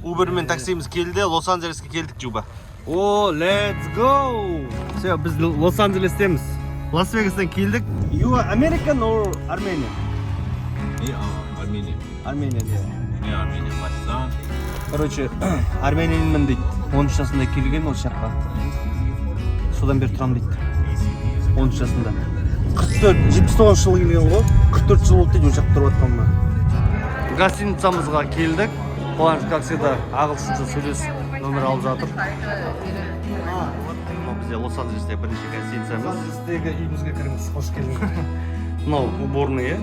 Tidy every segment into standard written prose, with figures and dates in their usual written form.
Uber мен таксиміз келді, Лос-Анджелеске келдік, Жұба. О, let's go! Все, біз Лос-Анджелестеміз. Лас-Вегастан келдік. You are American or Armenian? Yeah, Armenian. Armenian, yeah. Yeah, Armenian. My son. Короче, армянинмін дейді. 13 жасында келген осы жаққа. Содан бері тұрамын дейді. 13 жасында. 44, 79 жылы келген ғой. 44 жыл болды дейді осы жақта тұрып жатқаныма. Гостиницамызға келдік. Қуаныш, как всегда, ағылшынша сөйлесіп, номер алып жатыр. Мынау бізде Лос-Анджелесте бірінші гостиницамыз. Лос-Анджелестегі үйімізге кіріңіз, қош келдіңіз. Мынау уборный.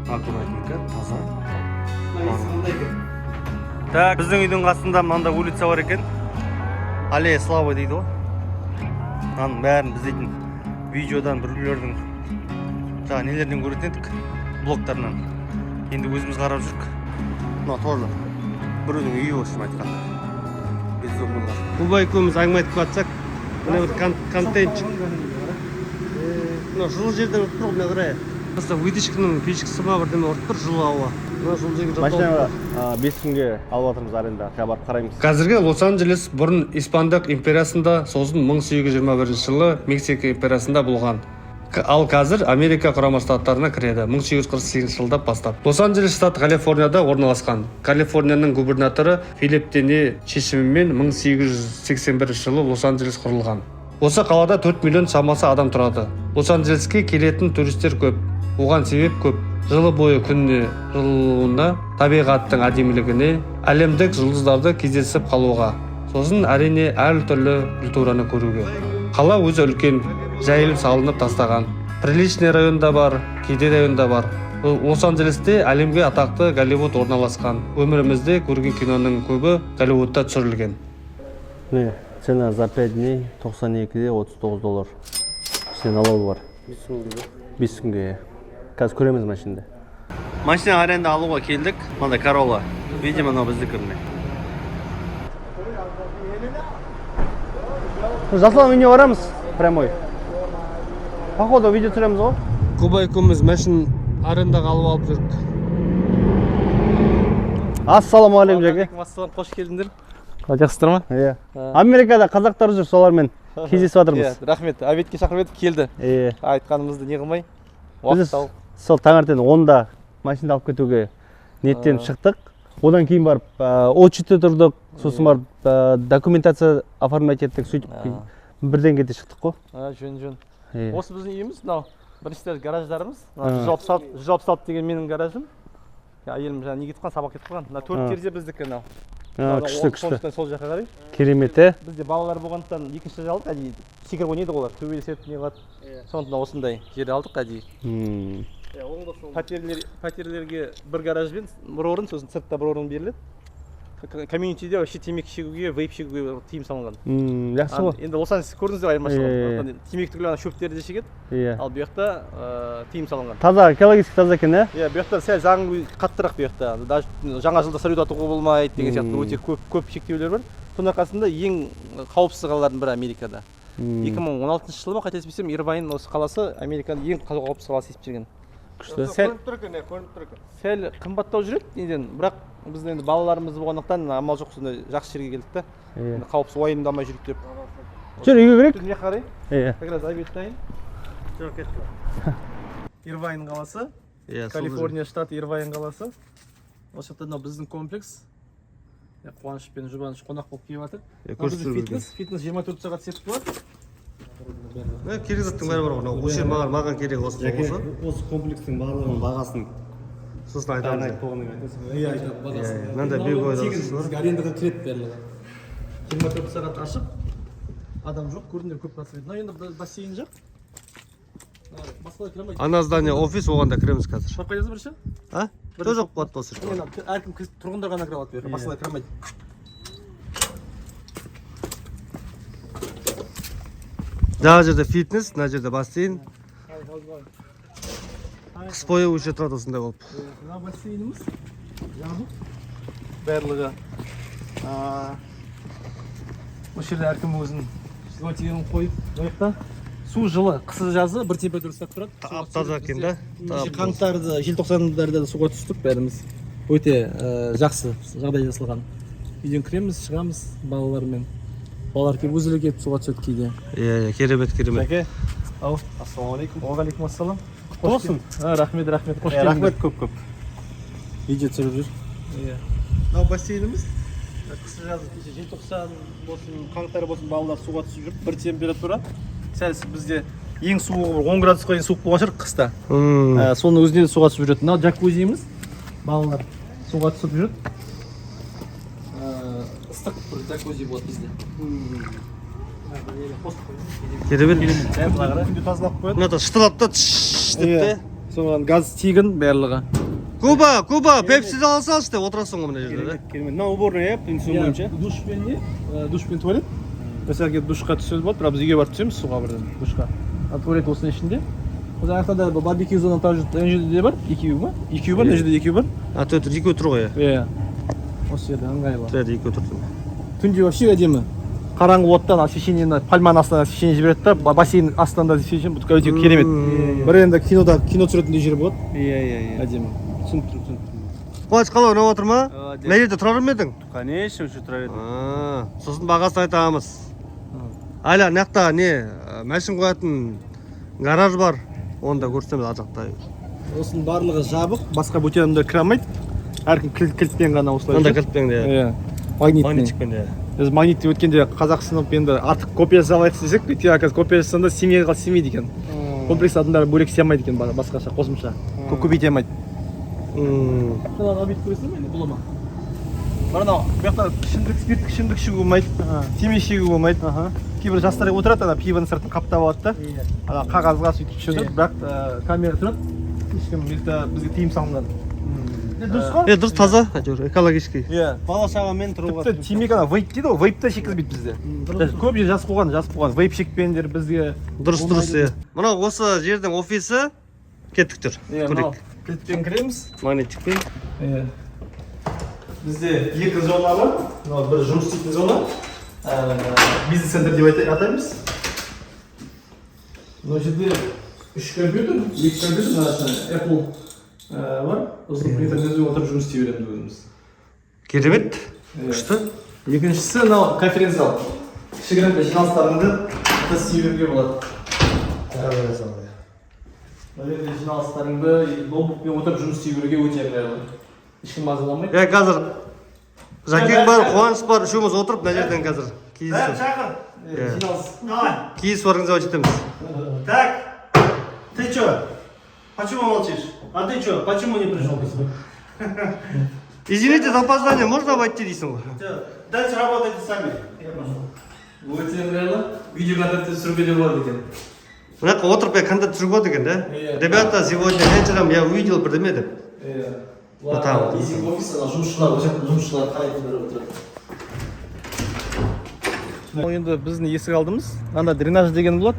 Аккуратненько, таза. Так, біздің үйдің қасында мынандай улица бар екен. Аллея Славы дейді ғой. Мынаның бәрін біз дейтін видеодан, біреулердің жаңағы нелерден көретін едік, блогтарынан. Енді өзіміз қарап жүрік. Мынау тоже біреудің үйі, в общем айтқанда. Бездомныйлар. Куба екеуміз әңгіме айтып жатсақ, мына бір контентчик. Мына жылы жерден ұрып тұр ғой, мына қарай. Просто вытяжканың печкасы ма, бірдеме ұрып тұр, жылы ауа. Мына жылы жерге жатып Машинаға 5 күнге алып жатырмыз аренда, қазір барып қараймыз. Қазіргі Лос-Анджелес бұрын Испандық империясында, сосын 1821 жылы Мексика империясында болған. Ал қазір Америка Құрама Штаттарына кіреді 1848 жылдан бастап. Лос-Анджелес штаты Калифорнияда орналасқан. Калифорнияның губернаторы Филипп Дене шешімімен 1881 жылы Лос-Анджелес құрылған. Осы қалада 4 миллион шамасы адам тұрады. Лос-Анджелеске келетін туристер көп. Оған себеп көп. Жылы бойы күнне жылуына, табиғаттың әдемілігіне, әлемдік жұлдыздарды кездесіп қалуға, сосын, әрине, әртүрлі культураны көруге. Қала өзі үлкен, жайылып салынып тастаған. Приличный районда бар, кедей районда бар. Лос-Анджелесте әлемге атақты Голливуд орналасқан. Өмірімізде көрген киноның көбі Голливудта түсірілген. Міне, цена за 5 дней 92-де 39 доллар. Ішінде налог бар. 5 күнге, иә. Қазір көреміз машинада. Машина аренда алуға келдік. Мынандай Corolla. Видимо, мынау біздікі, міне. Жасұлан үйіне барамыз прямой. Походу видео түсіреміз ғой. Куба екеуміз машин арендаға алып алып жүрдік. Ассалаумағалейкум, жәке. Ассалам, қош келдіңдер. Жақсысыздар ма? Иә. Америкада қазақтар жүр, солармен кездесіп жатырмыз. Иә, рахмет. Обедке шақырып едік, келді. Иә. Айтқанымызды не қылмай, Біз уақыт тауып. сол таңертең 10-да машина алып кетуге ниеттеніп шықтық. Одан кейін барып очередьте тұрдық, сосын барып документация оформлять еттік, сөйтіп бірден кете шықтық қой. А, жөн, жөн. Иә. Осы біздің үйіміз, мынау бірінші этаж гараждарымыз. А. Мынау 166, 166 деген менің гаражым. Әйелім жаңа не кетіп қалған, сабақ кетіп қалған. Мына төрт терезе біздікі мынау. А, Мынау күшті, күшті. Солтүстіктен сол жаққа қарай. Керемет, е? Бізде балалар болғандықтан екінші этаж алдық, әдейі секіріп ойнайды ғой олар, төбелеседі, не қылады. Сондықтан осындай жер алдық әдейі. Пәтерлерге бір гаражбен бір орын, сосын сыртта бір орын беріледі. Комьюнитиде вообще темекі шегуге, вейп шегуге тыйым салынған. Жақсы ғой. Енді Лос-Анджелес көрдіңіздер айырмашылығын. Иә, иә. Темекі түгілі ана шөптерді де шегеді, ал бұл жақта тыйым салынған. Таза, экологически таза екен, иә? Иә, бұл жақта сәл заң қаттырақ бұл жақта. Даже жаңа жылда салют атуға болмайды деген сияқты өте көп көп шектеулер бар. Соның арқасында ең қауіпсіз қалалардың бірі Америкада. 2016 жылы ма, қателеспесем, Ирвайн осы қаласы Американың ең қауіпсіз қаласы есептелген. Күшті. Сәл Көрініп тұр екен, иә, көрініп тұр екен. Сәл қымбаттау жүреді неден, бірақ біздің енді балаларымыз болғандықтан амал жоқ, сондай жақсы жерге келдік та. Енді қауіпсіз, уайымдамай жүрейік деп. Жүр, үйге кірейік. Мына жаққа қарай. Иә. Как раз обед дайын. Жоқ, кеттік. Ирвайн қаласы. Иә, сол. Калифорния штаты, Ирвайн қаласы. Осы жақта мынау біздің комплекс. Иә, Қуаныш пен Жұбаныш қонақ болып келіп жатыр. Иә, Мынау біздің көрсетіп фитнес, фитнес 24 сағат істеп болады. Керек заттың бәрі бар ғой. Мынау осы жер маған керек осы болса. Осы комплекстің барлығының бағасын Сосын айтамыз. айтып болғаннан кейін айтасың. Иә, айтады бағасын. Иә, мынандай беговой дорожкасы бар. Бізге арендаға кіреді барлығы. 24 сағат ашық. Адам жоқ, көрдіңдер, көп процент. Мынау енді бассейн жақ. Басқалар кіре алмайды. Ана здание офис, оған да кіреміз қазір. Барып қайтасың бірінші? А? Жоқ, жоқ, болады осы жерде. Енді әркім тұрғындар ғана кіре алады бұл жерге, басқалар кіре алмайды. Мына жерде фитнес, мына жерде бассейн. Қыс бойы өше тұрады осындай болып. Мына бассейніміз жабық. Барлығы. Осы жерде әркім өзінің зонтигін қойып, мына жақта Су жылы, қысы жазы бір температура ұстап тұрады. Тап таза екен да. Кеше қаңтарда, желтоқсандарда да суға түстік бәріміз. Өте жақсы жағдай жасалған. Үйден кіреміз, шығамыз балалармен. Балалар келіп, өздері келіп суға түседі кейде. Иә, иә, керемет, керемет. Жәке, ау, ассалаумағалейкум. Уағалейкум ассалам. Құтты болсын. Рахмет, рахмет. Қош Е, келдіңдер. рахмет көп көп. Видео түсіріп жүр. Иә. Мынау бассейніміз. Қысы жазы, кеше желтоқсан болсын, қаңтар болсын, балалар суға түсіп жүр. Бір температура. Сәл бізде ең суығы бір 10 градусқа дейін суық болған шығар қыста. Соның өзінде де суға түсіп жүреді. Мынау джакузиіміз. Балалар суға түсіп жүреді. Ыстық бір джакузи болады бізде. Керемет. Күнде тазалап қояды. Мына шытырлап та тш деп те. Соған газ тегін барлығы. Куба, Куба, пепси ала салшы деп отырасың ғой мына жерде да. Керемет. Мынау уборный, иә, принцип бойынша. Душпен не? Душпен туалет. Мысалы, келіп душқа түсуге болады, бірақ біз үйге барып түсеміз суға бірден, душқа. А туалет осының ішінде. Осы аяқта да барбекю зона тоже ана жерде де бар, екеуі ма? Екеуі бар, мына жерде екеуі бар. А, тұр, екеуі тұр ғой, иә. Иә. Осы жерде ыңғайлы. Тұр, екеуі тұр. Түнде вообще әдемі. Қараңғы болады да, ана освещениені, пальманың астына освещение жібереді да, бассейн астынан да освещение, бұл өте керемет. Бір енді кинода кино түсіретіндей жер болады. Иә. Әдемі. Түсініп тұрмын, түсініп тұрмын. Қуаныш, қалай, ұнап отыр ма? Мына жерде тұрар ма едің? Конечно, уже тұрар едім. А, сосын бағасын айтамыз. Әлі ана жақта не, мәшін қоятын гараж бар. Оны да көрсетеміз ар жақта. Осының барлығы жабық, басқа бөтен адамдар кіре алмайды. Әркім кілтпен ғана осылай Мында жүреді. кілтпен де. Иә. Магнитный. Магнитчикпен де. Біз магнитті өткенде қазақ сынып енді артық копия жасалайық десек, өйткені оказывается копия жасасаң да семейге сыймайды екен. Комплекс адамдар бөлек істей алмайды екен, басқаша қосымша. Көп көбейте алмайды. Мынаны бүйтіп көресің бе, енді бола ма? Бар, анау бұл жақта ішімдік, спирттік ішімдік ішуге болмайды, темекі шегуге болмайды. Кейбір жастар отырады, ана пивоның сыртын қаптап алады да, ана қағазға сөйтіп ішіп отырады, бірақ камера тұрады, ешкім это бізге тыйым салынған. Дұрыс қой. Е, дұрыс, таза, әйтеуір, экологический. Иә. Бала шағамен тұруға. Тіпті темекі, ана вейп дейді ғой, вейп та шеккізбейді бізде. Даже көп жер жазып қойған, жазып қойған. Вейп шекпеңдер бізге. Дұрыс, иә. Мынау осы жердің офисі. Кеттік, тұр. Иә, мынау Көрейік. Кілтпен кіреміз. Магнитчикпен. Иә. Бізде екі зона бар. Мынау бір жұмыс істейтін зона. Бизнес центр деп атаймыз. Мына жерде үш компьютер, екі компьютер, мына Apple бар. Ұзын принтермен отырып жұмыс істей береміз өзіміз. Керемет. Иә. Күшті. Екіншісі мынау конференц-зал. Кішігірім бір жиналыстарыңды мұнда істей беруге болады. Мына жерде жиналыстарыңды ноутбукпен отырып жұмыс істей беруге өте ыңғайлы. Ешкім мазаламайды. Иә, қазір Жәкең бар, Қуаныш бар, үшеуміз отырып мына жерден қазір Бәрін кездесу. шақыр. Иә. Жиналыс. Давай. Кездесу организовать етеміз. Так. Ты чё? Почему молчишь? А ты чё? Почему не пришел? Извините за опоздание, можно войти дейсің ғой. Всё, дальше работайте сами. Я пошел. Өте ыңғайлы. Видео контент түсіруге де болады екен. Мына жаққа отырып иә, контент түсіруге болады екен да. Иә. Ребята, сегодня вечером я увидел бірдеме деп. Иә. Вот там вот. Лизинг офис, ана жұмысшылар, ол жақта жұмысшылар қарайтындар отырады. Ол енді біздің есік алдымыз. Анда дренаж деген болады.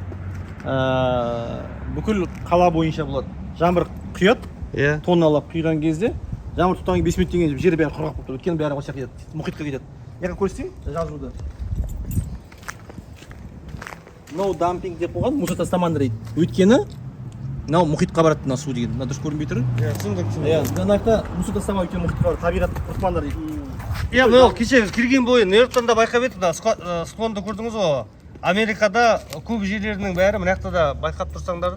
Бүкіл қала бойынша болады. Жаңбыр құяды, тонналап құйған кезде, жаңбыр тоқтаған кейін 5 минуттен кейін жер бәрі құрғақ болып тұрады. Өйткені бәрі осы жаққа кетеді, мұхитқа кетеді. Мына жаққа көрсетейін жазуды. No dumping деп қойған, мусор тастамаңдар дейді. Өйткені мынау мұхитқа барады мына су деген. Мына дұрыс көрінбей тұр. Иә, түсіндік, түсіндік. Иә, мына жақта мусор тастама, өйткені мұхитқа барады. Табиғатты құртпаңдар дейді. Иә, мынау кеше біз келген бойы Нью-Йорктан да байқап едік, мына склонды көрдіңіз ғой. Америкада көп жерлерінің бәрі, мына жақта да байқап тұрсаңдар,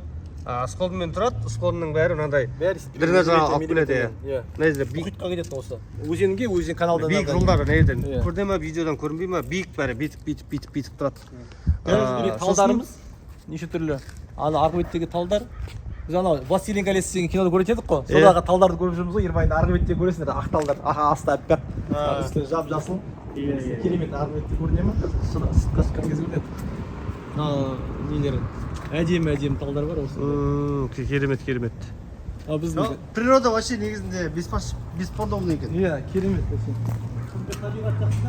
склонмен тұрады, склонның бәрі мынандай Бәрі дренажға алып келеді, иә. Иә. Мына жерде биік Мұхитқа кетеді осы. Өзенге, өзен каналдан. Биік жолдар мына жерден. Иә. Көріне ма, видеодан көрінбей ма? Биік бәрі бүйтіп, бүйтіп, бүйтіп, бүйтіп тұрады. Талдарымыз неше түрлі. Ана арғы беттегі талдар. Біз анау «Властелин колец» деген кинода көретін едік қой. Иә. Содағы талдарды көріп жүрміз ғой, Ербайдың арғы бетте көресіңдер ақ талдар. Аха, асты аппақ. Үсті жап жасыл. Керемет, арғы бетте көріне ме? Сыртқа шыққан кезде көрінеді. Мына нелер әдемі әдемі талдар бар осы. Керемет, керемет. А біздің Природа вообще негізінде бесподобный екен. Иә, керемет вообще. Табиғат жақсы.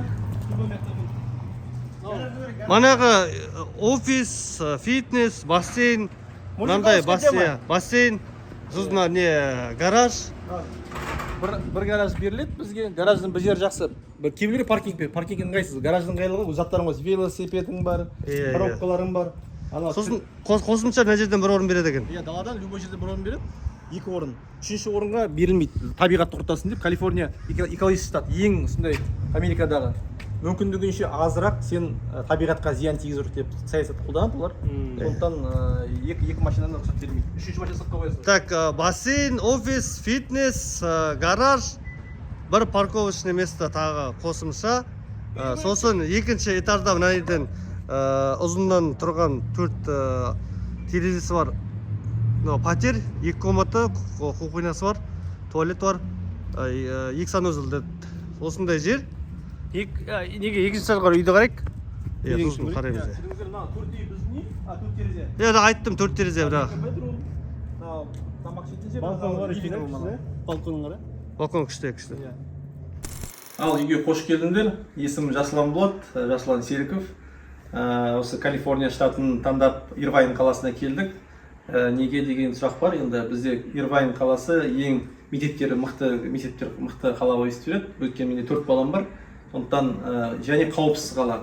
Манағы офис, фитнес, бассейн, мынандай бассейн, бассейн, сосын мына не, гараж. Бір гараж беріледі бізге. Гараждың бір жері жақсы, бір кейбіреулер паркинг береді, паркинг ыңғайсыз. Гараждың ыңғайлылығы, заттарың ғой, велосипедің бар, Иә, иә. коробкаларың бар. Анау Сосын қосымша мына жерден бір орын береді екен. Иә, даладан любой жерде бір орын береді, екі орын. Үшінші орынға берілмейді, табиғатты құртасың деп. Калифорния экологист штат, ең сондай Америкадағы. Мүмкіндігінше азырақ сен табиғатқа зиян тигізу деп саясат қолданады олар. Сондықтан екі машинаны рұқсат бермейді, үшінші машина сыртқа қоясың. Так, бассейн, офис, фитнес, гараж, бір парковочный место тағы қосымша. Сосын екінші этажда мына жерден ұзыннан тұрған төрт терезесі бар мынау пәтер, екі комната, кухнясы бар, туалет бар, екі санузел деді. Осындай жер. Неге екінші этажға қарай үйді қарайық? Иә, сосын қараймыз. Иә. Жүріңіздер, мына төрт үй біздің үй, а төрт терезе. Иә, жаңа айттым, төрт терезе бірақ. Екі bedroom, мынау тамақ ішетін жер, Балкон мынау бар living екен, room мынау. Балкон қара. Балкон күшті, күшті. Иә. Ал үйге қош келдіңдер. Есімім Жасұлан болады, Жасұлан Серіков. Осы Калифорния штатын таңдап, Ирвайн қаласына келдік. Неге деген сұрақ бар. Енді бізде Ирвайн қаласы ең мектептері мықты, мектептер мықты қала болып есептеледі. Өйткені менде төрт балам бар. Сондықтан және қауіпсіз қала,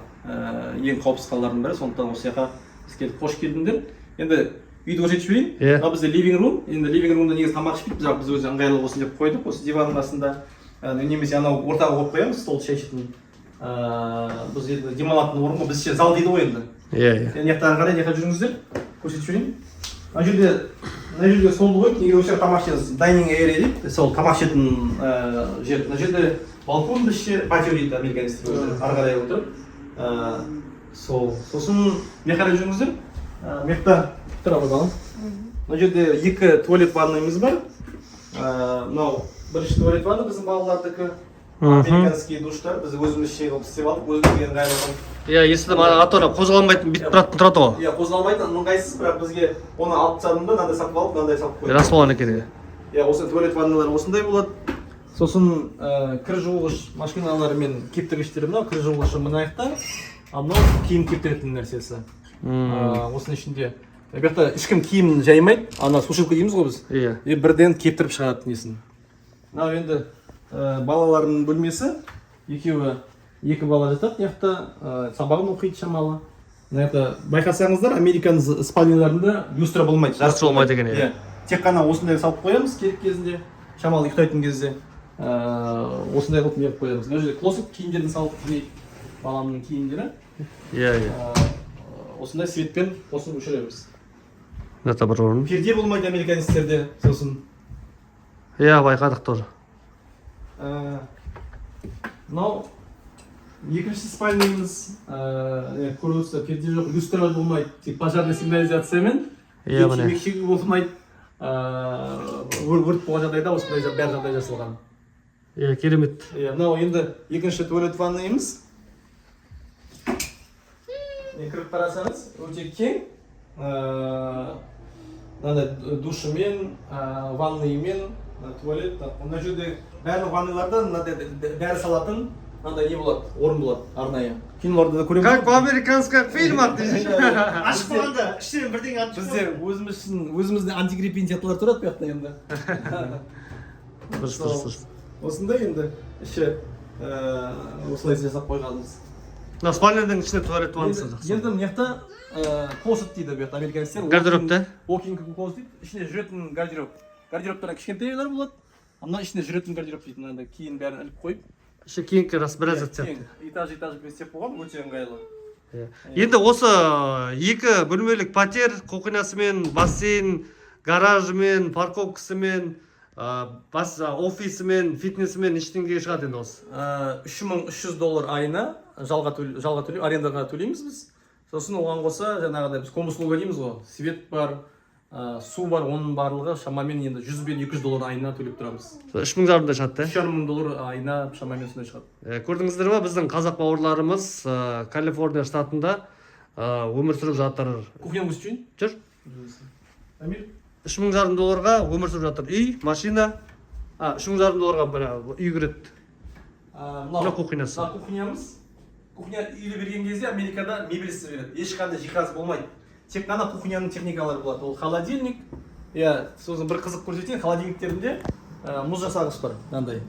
ең қауіпсіз қалалардың бірі. Сондықтан осы жаққа біз келдік. Қош келдіңдер. Енді үйді көрсетіп жіберейін. Иә. Мына бізде living room. Енді living room да негізі тамақ ішпейді, бірақ біз өзі ыңғайлы болсын деп қойдық осы диванның қасында. Немесе анау ортаға қойып қоямыз стол, шай ішетін. Біз енді демалатын орын ғой, бізше зал дейді ғой енді. Иә. Мына жақтан қарай, мына жаққа жүріңіздер, көрсетіп жіберейін. Мына жерде столды қойып, неге осы жақта тамақ ішеміз, dining area дейді, сол тамақ ішетін жер. Мына жерде балкон, бізше патио дейді американецтер өздері, ары қарай отырып. Сол сосын мына қарай жүріңіздер. Мына жақта тұра ғой, балам. Мына жерде екі туалет, ванныйымыз бар. Мынау бірінші туалет, ванна біздің балалардікі. Американский душтар, біз өзімізше қылып істеп алдық, өзімізге ыңғайлы қылып. Иә, естідім, аты қозғалмайтын, бүйтіп тұратын тұрады ғой. Иә, қозғалмайтын, ыңғайсыз, бірақ бізге оны алып тастадым да, мынандай сатып алып, мынандай салып қойдым. Рас болған екен, иә. Иә, осы туалет, ванналар осындай болады. Сосын кір жуғыш машиналары мен кептіргіштері. Мынау кір жуғышы мына жақта, ал мынау киім кептіретін нәрсесі. Осының ішінде, бұл жақта ешкім киімін жаймайды, ана сушилка дейміз ғой біз. И бірден кептіріп шығарады несін. Мынау енді балалардың бөлмесі. Екеуі, екі бала жатады мына жақта, сабағын оқиды шамалы. Мына жақта байқасаңыздар, американың спальняларында люстра болмайды. Жарық Люстра болмайды екен, иә. Иә, тек қана осындай салып қоямыз керек кезінде, шамалы ұйықтайтын кезде осындай қылып неғып қоямыз. Мына жерде closet, киімдерін салып жинайды, баламның киімдері. Иә иә Осындай светпен қосып өшіреміз. Мына жақта бір орын. Перде болмайды американецтерде сосын. Иә, байқадық тоже. Мынау екінші спальныйымыз. Көріп отырсыздар, перде жоқ, люстра болмайды, тек пожарный сигнализациямен. Иә, міне. Темекі шегуге болмайды. Өрт болған жағдайда осындай бәрі жағдай жасалған. Иә, керемет. Иә, мынау енді екінші туалет, ванныйымыз. Міне, кіріп қарасаңыз, өте кең. Мынандай душымен, ванныйымен, мына туалет. Мына жерде барлық ванныйларда мынандай дәрі салатын мынандай не болады, орын болады арнайы. Киноларда да көреміз. Как в американских фильмах. Ашып қалғанда іштен бірдеңе атып. Бізде өзіміз үшін өзіміздің антигриппин сияқтылар тұрады бұл жақта енді. Дұрыс, дұрыс, дұрыс. Осындай енді іші, осылай жасап қойғанбыз. Мына спальняның ішінде туалет, ваннасы жақсы. Енді мына жақта closet дейді бұл жақта американецтер. Гардероб та? Walk-in closet дейді, ішінде жүретін гардероб. Гардеробтар кішкентайлар болады, а мына ішінде жүретін гардероб дейді, мынандай киім бәрін іліп қойып. Іші кеңкі, рас, біраз зат Кең, сияқты. Этаж этажбен істеп қойған, өте ыңғайлы. Иә. Енді осы екі бөлмелік пәтер кухнясымен, бассейн, гаражымен, парковкасымен, бас офисімен, фитнесімен неше теңгеге шығады енді осы? 3300 доллар айына жалға төлеу, арендаға төлейміз біз. Сосын оған қоса жаңағыдай біз комуслуга дейміз ғой, свет бар, су бар, оның барлығы шамамен енді 100 бен 200 доллар айына төлеп тұрамыз. 3500-дай шығады да? 3500 доллар айына шамамен сондай шығады. Көрдіңіздер ма, біздің қазақ бауырларымыз Калифорния штатында өмір сүріп жатыр. Кухняны көрсетейін. Жүр. Амир. 3500 долларға өмір сүріп жатыр. Үй, машина. А, 3500 долларға мына үй кіреді. Мынау Мына кухнясы. Мына кухнямыз. Кухня үйді берген кезде Америкада мебельсіз береді, ешқандай жиһаз болмайды, тек қана кухняның техникалары болады, ол холодильник. Иә, сосын бір қызық көрсетейін, холодильниктерінде мұз жасағыш бар мынандай.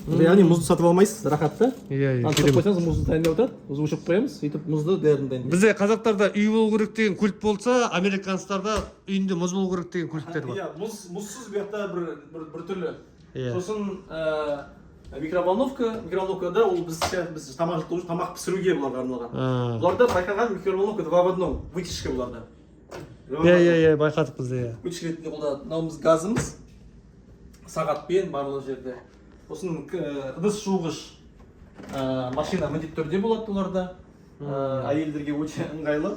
Яғни мұзды сатып алмайсыз, рахат та. Иә, Аны керемет. қойсаңыз, мұзды дайындап отырады. Біз өшіріп қоямыз, сөйтіп мұзды бәрін дайындаймыз. Бізде, қазақтарда, үй болу керек деген культ болса, американецтарда үйінде мұз болу керек деген культтер бар. Иә, мұзсыз бұл жақта бір түрлі. Сосын микроволновка. Микроволновкада ол біз тамақ жылыту, тамақ пісіруге бұларға арналған. Бұларда, байқаған, микроволновка два в одном, вытяжка бұларда. Иә, байқадық біз де, иә. Вытяжка ретінде қолданады. Мынауымыз газымыз, сағатпен барлық жерде. Сосын ыдыс жуғыш машина міндетті түрде болады оларда. Әйелдерге өте ыңғайлы.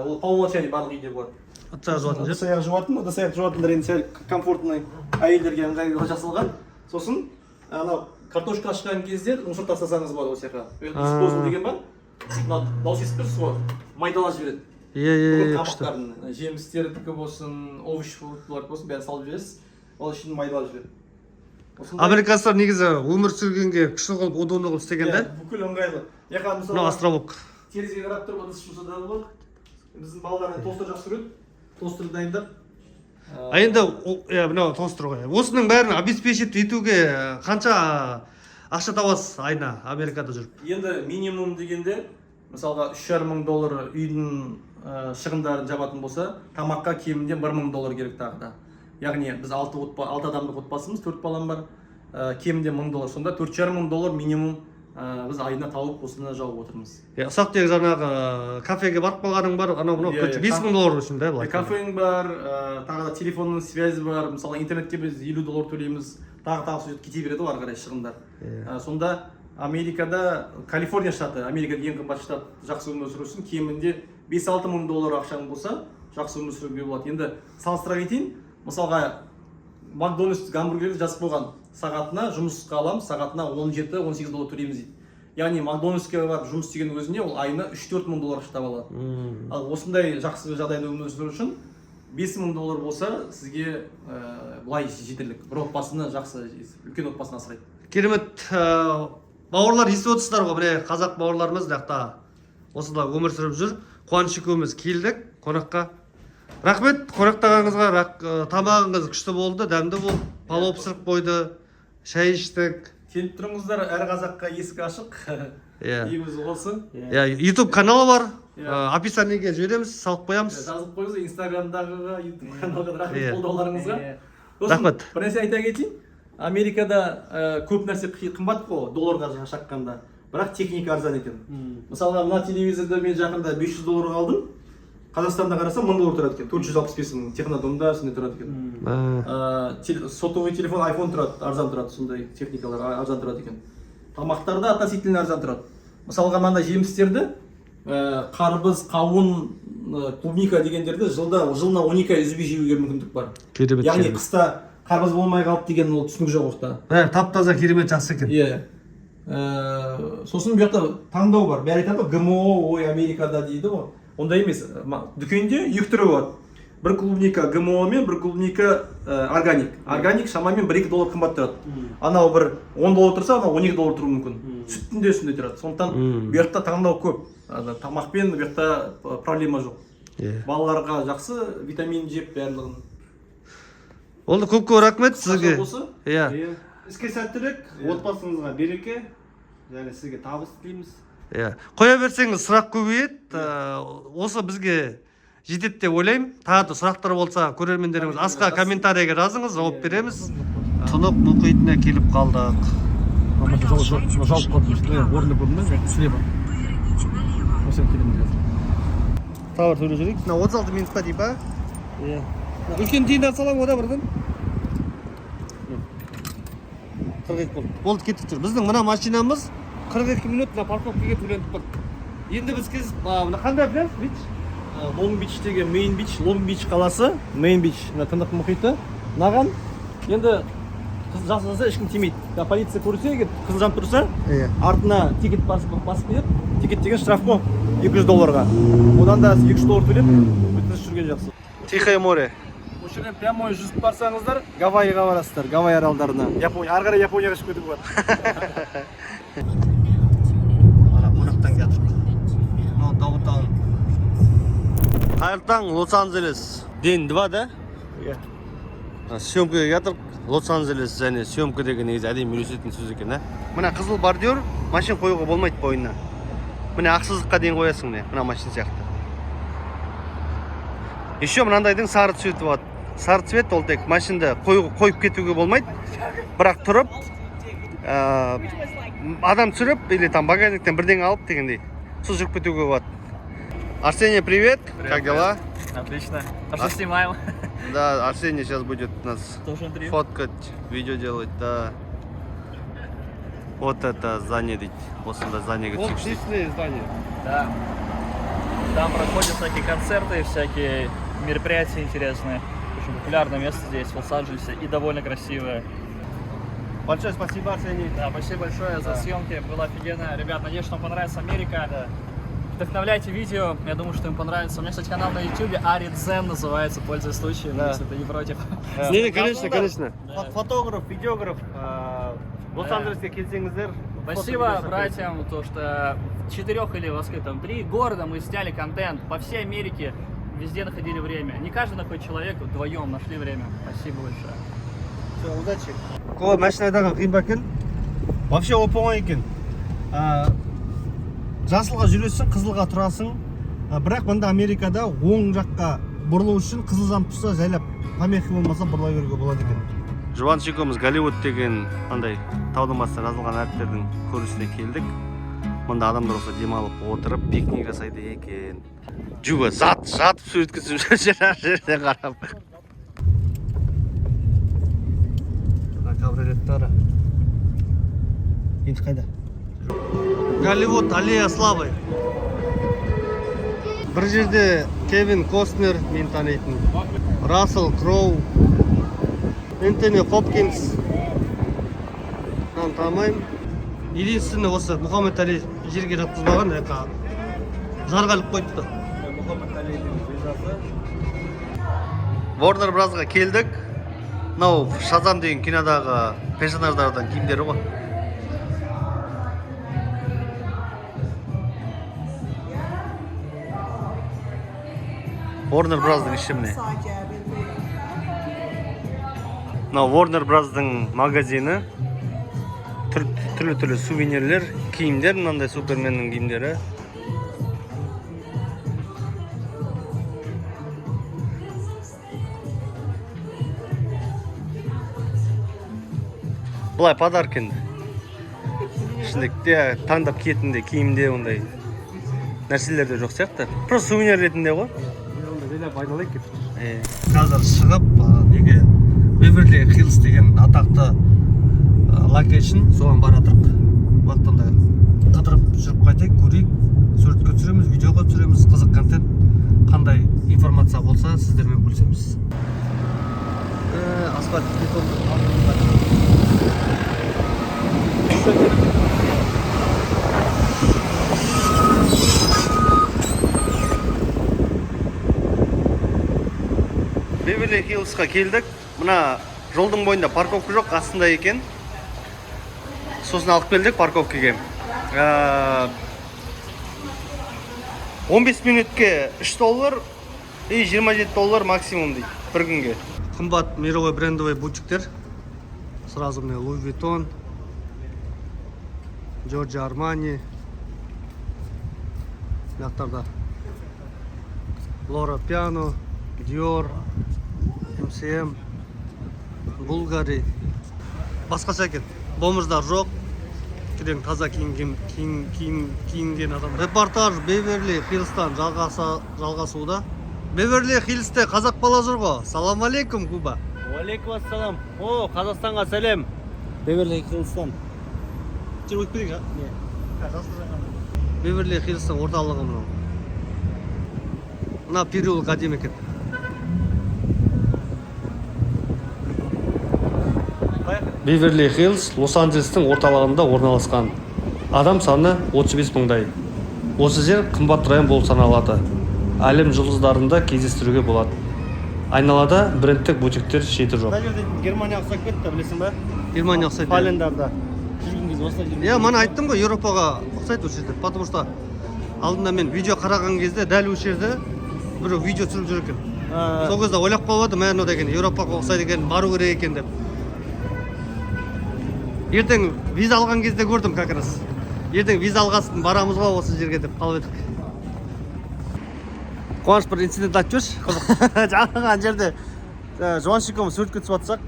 Ол по умолчанию барлық үйде болады. Ыдыс аяқ жуатын жер. Ыдыс аяқ жуатындар енді сәл комфортный, әйелдерге ыңғайлы жасалған. Сосын анау картошка ашқан кезде мусор тастасаңыз болады осы жаққа. Disposal деген бар. Мына дауыс естіп тұрсыз ғой, майдалап жібереді. иә иә Бүкіл иә күшті. қабықтарын, жемістердікі болсын, овощ, фруктылар болсын, бәрін салып жібересіз, ол ішін майдалап жібереді. Американецтар негізі өмір сүргенге күшті қылып, удобно қылып істеген да. Иә, бүкіл ыңғайлы. Яқа, Мынау мысалы, островок. Терезеге қарап тұрып ыдыс жуса да болады. Біздің балалар тостер жақсы көреді, тостер дайындап. А енді иә, мынау тостер ғой. Осының бәрін обеспечить етуге қанша ақша табасыз айына Америкада жүріп? Енді минимум дегенде, мысалға, 3,5 мың доллар үйдің шығындарын жабатын болса, тамаққа кемінде 1000 доллар керек тағы да. Яғни біз алты адамдық отбасымыз, төрт балам бар, кемінде 1000 доллар. Сонда 4,5 мың доллар минимум біз айына тауып, осыны жауып отырмыз. Иә, ұсақ түйек жаңағы кафеге барып қалғаның бар, анау мынау Иә, короче, иә, 5000 доллар үшін да былай. Кафең бар, тағы да телефонның связі бар. Мысалы, интернетке біз 50 доллар төлейміз, тағы тағы сол кете береді ғой ары қарай шығындар. Сонда Америкада, Калифорния штаты, Америкада ең қымбат штат, жақсы өмір сүру үшін кемінде 5-6 мың доллар ақшаң болса, жақсы өмір сүруге болады. Енді салыстыра кетейін, мысалға, Макдональдс гамбургерді жазып қойған: сағатына жұмысқа аламыз, сағатына 17-18 доллар төлейміз дейді. Яғни Макдональдске барып жұмыс істеген өзіне ол айына 3-4 мың доллар ақша таба алады. Ал осындай жақсы жағдайда өмір сүру үшін 5000 доллар болса, сізге былай жетерлік, бір отбасыны, жақсы үлкен отбасын асырайды. Керемет. Бауырлар, естіп отырсыздар ғой, міне, қазақ бауырларымыз мына жақта осында өмір сүріп жүр. Қуаныш екеуміз келдік қонаққа. Рахмет қонақтағаныңызға. Тамағыңыз күшті болды, дәмді болды, палау пісіріп қойды, шай іштік. Келіп тұрыңыздар, әр қазаққа есік ашық. Үйіміз осы. Иә, Ютуб каналы бар. Иә. Описаниеге жібереміз, салып қоямыз. Жазып қойыңыз Инстаграмдағыға, Ютуб каналға. Рахмет қолдауларыңызға. Сосын Рахмет. бір нәрсе айта кетейін: Америкада көп нәрсе қымбат қой долларға шаққанда, бірақ техника арзан екен. Мысалға, мына телевизорды мен жақында 500 долларға алдым, Қазақстанда қарасам, 1000 доллар тұрады екен, 465 мың, Технодомда сондай тұрады екен. Сотовый телефон айфон тұрады, арзан тұрады, сондай техникалар арзан тұрады екен. Тамақтар да относительно арзан тұрады. Мысалға, мынандай жемістерді, қарбыз, қауын, клубника дегендерді жылда, жылына 12 ай үзбей жеуге мүмкіндік бар. Керемет. Яғни Керемет. қыста қарбыз болмай қалды деген ол түсінік жоқ оқта. Бәрі тап таза, керемет, жақсы екен. Иә. Сосын бұл жақта таңдау бар. Бәрі айтады ғой, ГМО, ой, Америкада дейді ғой. Ондай емес. Дүкенде екі түрі болады: бір клубника ГМО мен бір клубника органик. Органик шамамен 1-2 доллар қымбат тұрады. Анау бір 10 доллар тұрса, анау 12 доллар тұруы мүмкін. Сүттің де сондай тұрады. Сондықтан бұл жақта таңдау көп. Ана, тамақпен бұл жақта проблема жоқ. Балаларға жақсы, витамин жеп барлығын. Болды, көп көп рахмет сізге. Осы. Иә. Иә. Іске сәттілік, отбасыңызға береке және сізге табыс тілейміз. Иә, қоя берсеңіз, сұрақ көбейеді. Осы бізге жетеді деп ойлаймын. Тағы да сұрақтар болса, көрермендеріміз, асқа комментарийге жазыңыз, жауап береміз. Тынық мұхитына келіп қалдық. Жауып қалды, орында көрдім ба, слева. Осы келеміз қазір. Тағы бір сөйлеп жіберейік. Мына 36 минутқа дейін ба? Иә, үлкен тиындар саламын ғой да бірден. 42 болды, болды, кеттік, жүр. Біздің мына машинамыз 42 минут мына парковкаға төленіп тұр. Енді біз мына қандай пляж, beach? Лонг Бичтегі Мейн Бич, Лонг Бич қаласы, Мейн Бич, мына Тынық мұхиты. Мынаған енді қызыл жасылса, ешкім тимейді. Да, полиция көрсе, егер қызыл жанып тұрса, артына тикет басып кетеді. Тикет деген штраф қой, 200 долларға. Одан да 200 доллар төлеп, өткізіп жүрген жақсы. Тихое море. Осы жерден прямой жүзіп барсаңыздар, Гавайиға барасыздар, Гавайи аралдарына. Япония, ары қарай Японияға шығып кетуге болады. Ана қонақтан келатыр. Мынау даунтаун. Қайырлы таң, Лос Анджелес. День 2, да? Иә. Съемкаға келатыр. Лос-Анджелес және съемка деген негізі әдемі үйлесетін сөз екен, ә? Мына қызыл бордюр, машина қоюға болмайды бойына. Міне, ақ сызыққа дейін қоясың, міне, мына машина сияқты. Еще мынандайдың сары цветі болады. Сары цвет ол тек машинада қойып кетуге болмайды. Бірақ тұрып, адам түсіріп или там багажниктен бірдеңе алып дегендей, сол жүріп кетуге болады. Арсений, привет. Как дела? Отлично. А что снимаем? Да, Арсений сейчас будет нас Тоже интервью. Фоткать, видео делать, да. Вот это здание дейді. Осында зданиеге Вот түсейікші дейді. Дисней здание. Да. Там проходят всякие концерты, всякие мероприятия интересные. Очень популярное место здесь, в Лос-Анджелесе, и довольно красивое. Большое спасибо, Арсений. Да, спасибо большое за съемки, было офигенно. Ребят, надеюсь, что вам понравится Америка. Вдохновляйте видео, я думаю, что им понравится. У меня, кстати, канал на YouTube, Ари Дзен называется, пользуясь случаем, если ты не против. Не, не, конечно, конечно. Да. Фотограф, видеограф. Лос-Анджелеске келсеңіздер. Спасибо фото-видео братьям, то что в четырех или во сколько там, три города мы сняли контент по всей Америке, везде находили время. Не каждый находит человек, вдвоем нашли время. Спасибо большое. Все, удачи. Кого машина айдаған қиын ба екен? Вообще оп оңай екен. Жасылға жүресің, қызылға тұрасың. Бірақ мында Америкада оң жаққа бұрылу үшін қызыл жанып тұрса, жайлап помехи болмаса, бұрыла беруге болады екен. Жұбаныш екеуміз Голливуд деген андай таудың басында жазылған әріптердің көрінісіне келдік. Мында адамдар болса демалып отырып пикник жасайды екен. Жуба зат жатып суретке түсіп жүр ар жерден қарап. Мына кабриолеттері. Енді қайда? Голливуд, аллея славы. Бір жерде Кевин Костнер, мен танитын. Рассел Кроу, Энтони Хопкинс. Мынаны танымаймын. Единственный осы Мұхаммед Али жерге жатқызбаған, жаққа жарға іліп қойыпты. Мұхаммед Алидің звездасы. Warner Bros'ға келдік. Мынау Шазам деген кинодағы персонаждардың киімдері ғой. Warner Bros'дың іші міне. Мынау Warner Bros'дың магазині. Түрлі-түрлі сувенирлер, киімдер, мынандай Суперменнің киімдері. Былай подарок енді. Ішінде де таңдап киетіндей киімде ондай нәрселер де жоқ сияқты. Просто сувенир ретінде ғой. Онда жайлап айналайық кетіп. Қазір шығып, неге Беверли Хиллз деген атақты location, соған бара жатырық. Уақыттан да қыдырып жүріп қайтайық, көрейік, суретке түсіреміз, видеоға түсіреміз, қызық контент, қандай информация болса, сіздермен бөлісеміз. Асфальт бетон. Беверли Хиллсқа келдік. Мына жолдың бойында парковка жоқ, астында екен. Сосын алып келдік парковкаге. 15 минутке 3 доллар и 27 доллар максимум дейді бір күнге. Қымбат мировой брендовый бутиктер. Сразу мне Louis Vuitton, Giorgio Armani. Мына Loro Piano, Dior, MCM, Bulgari. Басқаша екен. Бомждар жоқ. Кілең таза киінген, киінген адам. Репортаж Беверли Хиллстан жалғасуда. Беверли Хиллсте қазақ бала жүр ғой. Салам алейкум, Куба. Уалейкум ассалам. О, Қазақстанға сәлем. Беверли Хиллстан. Жүр, өтіп кетейік. Беверли Хиллстың орталығы мынау. Мына переулок әдемі екен. Беверли Хиллз Лос-Анджелестің орталығында орналасқан. Адам саны 35 мыңдай. Осы жер қымбат район болып саналады. Әлем жұлдыздарында кездестіруге болады. Айналада брендтік бутиктер шеті жоқ. Мына жерде Германия ұқсап кетті, білесің ба? Германия ұқсайды. Фалендарда. Жүрген кезде осылай жүрген. Иә, мана айттым ғой, Еуропаға ұқсайды осы жерде. Потому что алдында мен видео қараған кезде дәл осы жерде біреу видео түсіріп жүр екен. Сол кезде ойлап қалып едім, мә, мынау деген Еуропаға ұқсайды екен, бару керек екен деп. Ертең виза алған кезде көрдім как раз. Ертең виза алғасын барамыз ғой осы жерге деп қалып едік. Қуаныш, бір инцидент айтып жіберші, қызық. Жаңағы ана жерде Жуаншы екеуміз суретке түсіп жатсақ,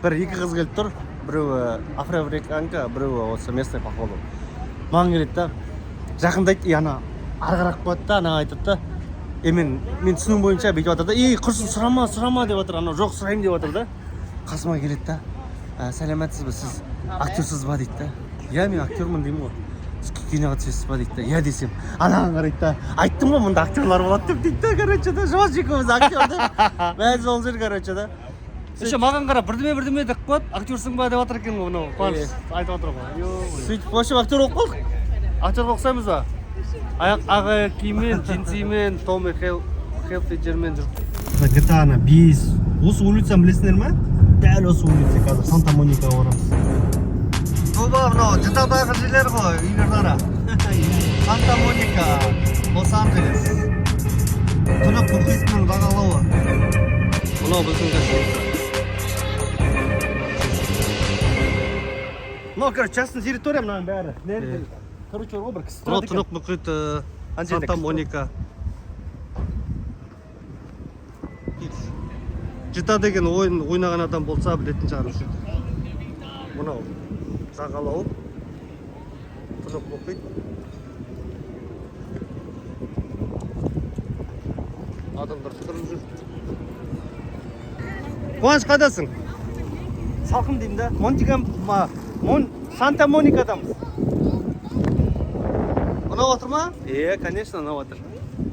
бір екі қыз келіп тұр. Біреуі афроамериканка, біреуі осы местный, походу. Маған келеді да, жақындайды, и ана ары қарап қояды да, ана айтады да: е, мен түсінуім бойынша бүйтіп жатыр да, ей, құрсын, сұрама, сұрама деп жатыр, анау жоқ, сұраймын деп жатыр да. Қасыма келеді да: «Ә, сәлеметсіз бе, сіз актерсіз ба?» — дейді да. «Иә, мен актермын», — деймін ғой. «Сіз киноға түсесіз ба?» — дейді да. «Иә», — десем, анаған қарайды да: «Айттым ғой, мұнда актерлар болады деп», — дейді да. Короче да, Жуаш екеуміз актер деп мәз болып жүр, короче да. Еще маған қарап бірдеме бірдеме деп қояды, актерсың ба деп жатыр екен ғой мынау Қуаныш айтып отыр ғой. Сөйтіп, в общем, актер болып қалдық. Актерға ұқсаймыз ба? Аяқ ақ аяқ киіммен, джинсимен, Томми Хилфигермен жүріп. GTA 5 осы улицаны білесіңдер ма? Дәл осы улица. Қазір Санта Моникаға барамыз. Тоба, мынау GTA-дағы жерлер ғой, үйлерді қара. Санта Моника, Лос Анджелес, Тұнық мұхитының жағалауы. Мынау біздің гостиница. Мынау, короче, частный территория мынаның бәрі. Короче, бар ғой, бір кісі Мынау тұрады екен. Тұнық мұхит, Ана жерде Санта кісі. Моника. GTA деген ойын ойнаған адам болса, білетін шығар осы жерде. Мынау жағалау, Тұнық мұхит. Адамдар қыдырып жүр. Қуаныш, қайдасың? Салқын деймін да. Монтика Мон Санта Моникадамыз. Ұнап отыр ма? Е, конечно, ұнап отыр.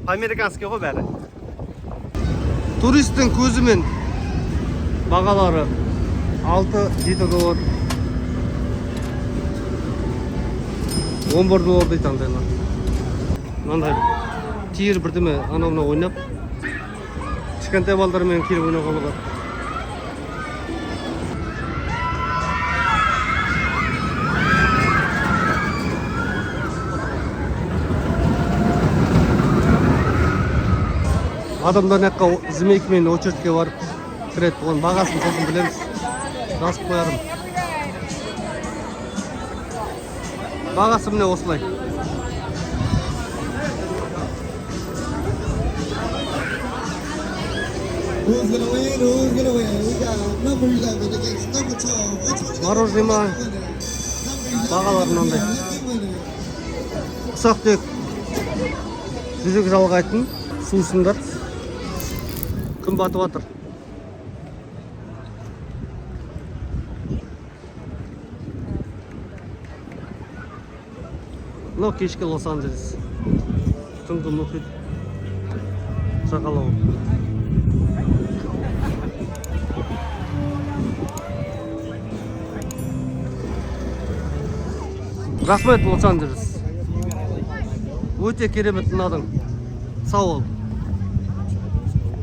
Американский ғой бәрі. Туристің көзімен бағалары 6-7 доллар, 11 доллар дейді андайлар. Мынандай тир бірдеме, анау мынау ойнап, кішкентай балдармен келіп ойнауға болады. Адамдар мына жаққа змейкамен очередьке барып кіреді. Оның бағасын сосын білеміз, жазып қоярмын. Бағасы міне осылай. Who's gonna win? Who's gonna win? We got number 11 against number 12. Which one is Мороженое ма? winner? Number 11 Бағалары мынандай. lucky winner. Ұсақ түйек жүрек жалғайтын сусындар. Күн батып жатыр. Мынау кешкі Лос Анджелес, түнгі мұхит жағалауы. Рахмет, Лос Анджелес, өте керемет ұнадың, сау бол.